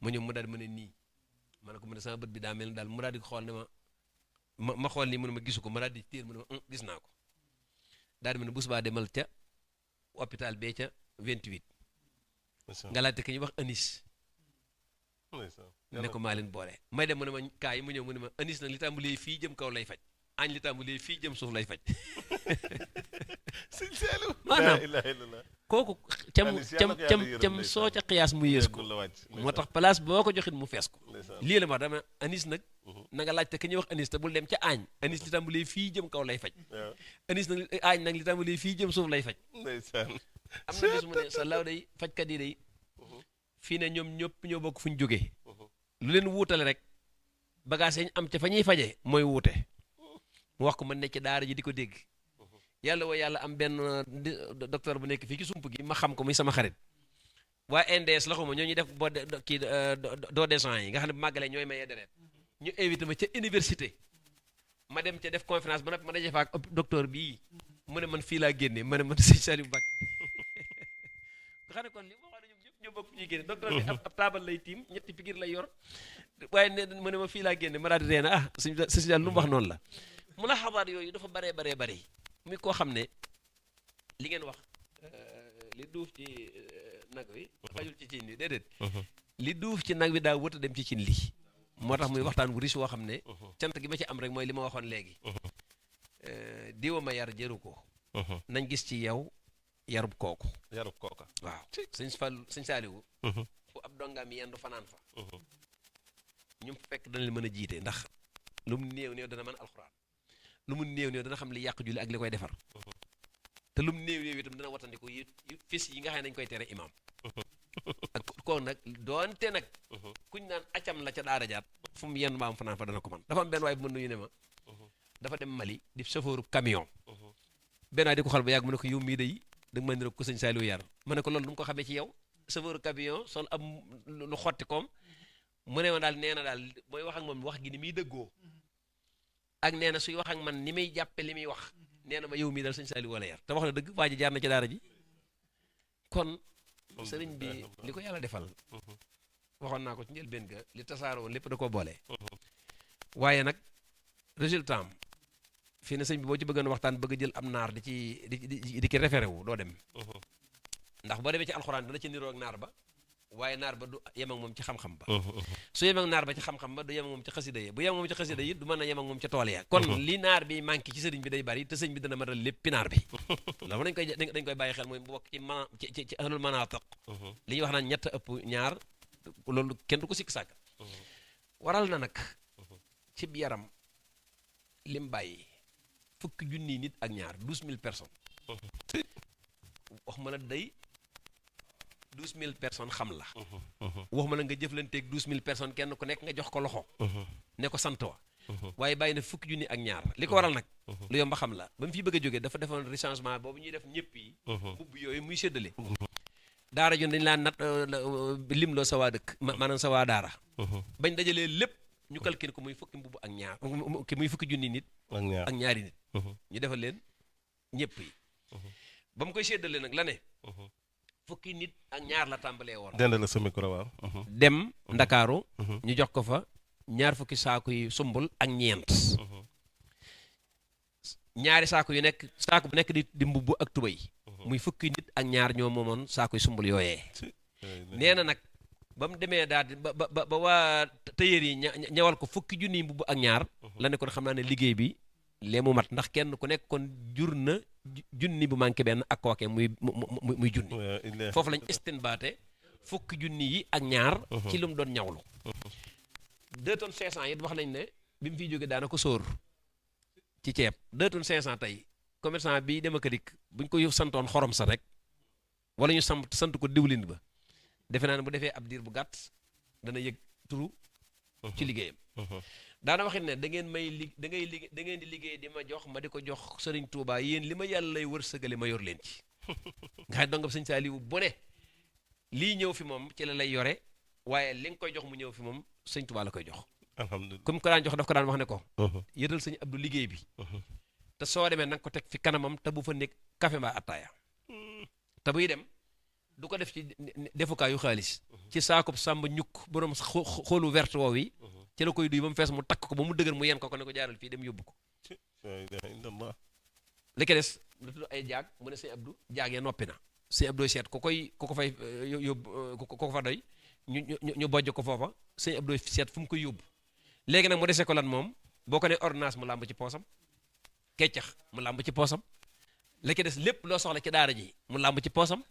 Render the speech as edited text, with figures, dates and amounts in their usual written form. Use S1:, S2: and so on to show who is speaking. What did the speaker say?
S1: ma ñëw mu daal di ma ne nii ma ne ko mu ne sama bët bi daa mel ni daal mu daal di xool ne ma xool nii mu ne ma gisu ko ma daal di téer mu ne ma gis naa ko daal di ma ne bu subaa demal ca hôpital bee ca 28 nga laajte ki ñuy wax anis ne ko maa leen boole may dem mu ne ma kaa yi mu ñëw mu ne ma anis nag li tàmbalee fii jëm kaw lay faj añ li tàmbalee fii jëm suuf lay faj
S2: sëñ Saliou
S1: maanaam kooku cam soo ca xiyaas mu yées ko moo tax place boo ko joxit mu fees ko lii la ma wax dama anis nag na nga laajte ki ñuy wax anis te bul dem ca aañ anis li tàmbalee fii jëm kaw lay faj anis nag aañ nag li tàmbalee fii jëm suuf lay faj am na bis mu ne sa law day fajkat yi day fii ne ñoom ñëpp ñoo bokk fu ñu jógee lu leen wuutale rek bagage yi ñu am ca fa ñuy fajee mooy wuute mu wax ko man ne ci daara ji di ko dégg yàlla woo yàlla am benn docteur bu nekk fii ci sump gi ma xam ko muy sama xarit waa NDS la xuma ñoo ñuy def boo kii don de sang yi nga xam ne bu màggalee ñooy mayee deret ñu invité ma ca université ma dem ca def conférence ba nag ma daje fa ak docteur bii mu ne man fii laa génne ma ne man sëñ Saliou Mbacké nga xam ne kon li ma wax ne ñoom ñëpp ñoo bokk ñuy génne docteur bi ab taabal lay tiim ñetti pikir lay yor waaye ne mu ne ma fii laa génne ma daal di ree na sëñ Saliou lu mu wax noonu la mu la xabaar yooyu dafa baree muy koo xam ne li ngeen wax li duuf ci nag wi xajul ci cin li déedéet li duuf ci nag wi daa wët a dem ci cin li moo tax muy waxtaan wu riche woo xam ne cant gi ma ci am rek mooy li ma waxoon léegi diwa ma yar jëru ko nañ gis ci yow yarub kooku waaw sëñ Saliou fu ab dongaam yendu fanaan fa ñu fekk dana leen mën a jiite ndax lu mu néew dana mën alxuraan lu mu néew dana xam li yàq julli ak li koy defar te lu mu néew itam dana watandiku yi fis yi nga xam ne dañ koy tere imaam ak ko nag doonte nag kuñ naan acam la ca daara jaat fu mu yenn maam fanaan fa dana ko man dafa am benn waay bu mën nuyu ne ma dafa dem Mali di chauffeur camion benn waay di ko xool ba yàgg mu ne ko yow mii day da nga ma niroog ko sëñ Saliou yar ma ne ko loolu nu mu ko xamee ci yow chauffeur camion sol am lu xotti koom mu ne ma daal nee na daal booy wax ak moom wax gi ni muy dëggoo ak nee na suy wax ak man ni muy jàppe li muy wax nee na ma yow mii daal sëñ Saliou wala yar te wax na dëgg waa ji jaar na ci daara ji kon sëriñ bi li ko yàlla defal waxoon naa ko ci njëlbéen ga li tasaaroo lépp da koo boole waaye nag résultat am fii ne sëñ bi boo ci bëggoon waxtaan bëgg jël am naar di ci référé wu doo dem ndax boo demee ci alxuraan dana ci niroo ak naar ba waaye naar ba du yem ak moom ci xam-xam ba su yem ak naar ba ci xam-xam ba du yem ak moom ci xasida yi bu yem ak moom ci xasida yi du mën a yem ak moom ca tool ya kon li naar bi manqué ci sëriñ bi day bari te sëñ bi dana matal lépp naar bi loolu dañ koy bàyyi xel mooy bu bokk ci ahlul manatiq li ñuy wax naan ñett ëpp ñaar loolu kenn du ko sikk sàkk waral na nag ci yaram lim bàyyi fukki junni nit ak ñaar 12000 personnes wax ma la day 12000 personnes xam la wax ma la nga jëflanteeg 12000 personnes kenn ku nekk nga jox ko loxo ne ko sant wa waaye bàyyi na fukki junni ak ñaar li ko waral nag lu yomb xam la ba mu fi bëgg a jógee dafa defoon recensement boobu ñuy def ñëpp yi mbubb yooyu muy séddale daara jon dañ laa nat lim loo sa waa dëkk maanaam sa waa daara bañ dajalee lépp ñu calculé ko muy fukki mbubb ak ñaar muy fukki junni nit ak ñaari nit ñu defal leen ñëpp yi ba mu koy séddale nag la ne fukki nit ak ñaar la tàmbalee woon
S2: dendal sa micro waaw
S1: dem Ndakaaru ñu jox ko fa ñaar fukki saaku yi sumbul ak ñeent ñaari saaku yu nekk saaku bu nekk di mbubb ak tubay muy fukki nit ak ñaar ñoo moomoon saaku yi sumbul yooyee nee na nag ba mu demee daal di ba waa tëyër yi ñawal ko fukki junni mbubb ak ñaar la ne kon xam naa ne liggéey bi lee mu mat ndax kenn ku nekk kon jur na junni bu manqué benn ak kooke muy junni foofu lañ istinbaate fukki junni yi ak ñaar ci lu mu doon ñawlu 2 tonnes 500 it wax nañ ne bi mu fiy jógee daana ko sóor ci ceeb 2 tonnes 500 tey commerçant bi dem ak dikk buñ ko santoon xorom sa rek wala ñu sant ko diwlin ba defe naa ne bu defee ab diir bu gàtt dana yëg turu ci liggéeyam daana waxit ne da ngeen di liggéey di ma jox ma di ko jox Sëriñ Tuubaa yéen li ma yàlla lay wërsëgale ma yor leen ci nga xam dongam Sëñ Saaliwu bu ne lii ñëw fi moom ci la lay yore waaye li nga koy jox mu ñëw fi moom Sëñ Tuubaa la koy jox
S2: alhamdulilah
S1: comme ko daan jox daf ko daan wax ne ko yëtal Sëñ Abdu liggéey bi te soo demee nanga ko teg fi kanamam te bu fa nekk café mbaa attaaya te buy dem du ko def ci defukaayu xaalis ci saakub sàmba ñukk borom xoolu verte woow yi ci la koy duy ba mu fees mu takk ko ba mu dëgër mu yen ko ne ko jaaral fii dem yóbbu ko li ko des lu tudd ay jaag mu ne sëñ Abdou jaag ya noppi na sëñ Abdou seet ku ko fay yóbbu ku ko fa doy ñu bojj ko foofa sëñ Abdou seet fu mu koy yóbbu léegi nag mu dese ko lan moom boo ko ne ordonnance mu làmb ci poosam keccax mu làmb ci poosam li ko des lépp loo soxla ci daara ji mu làmb ci poosam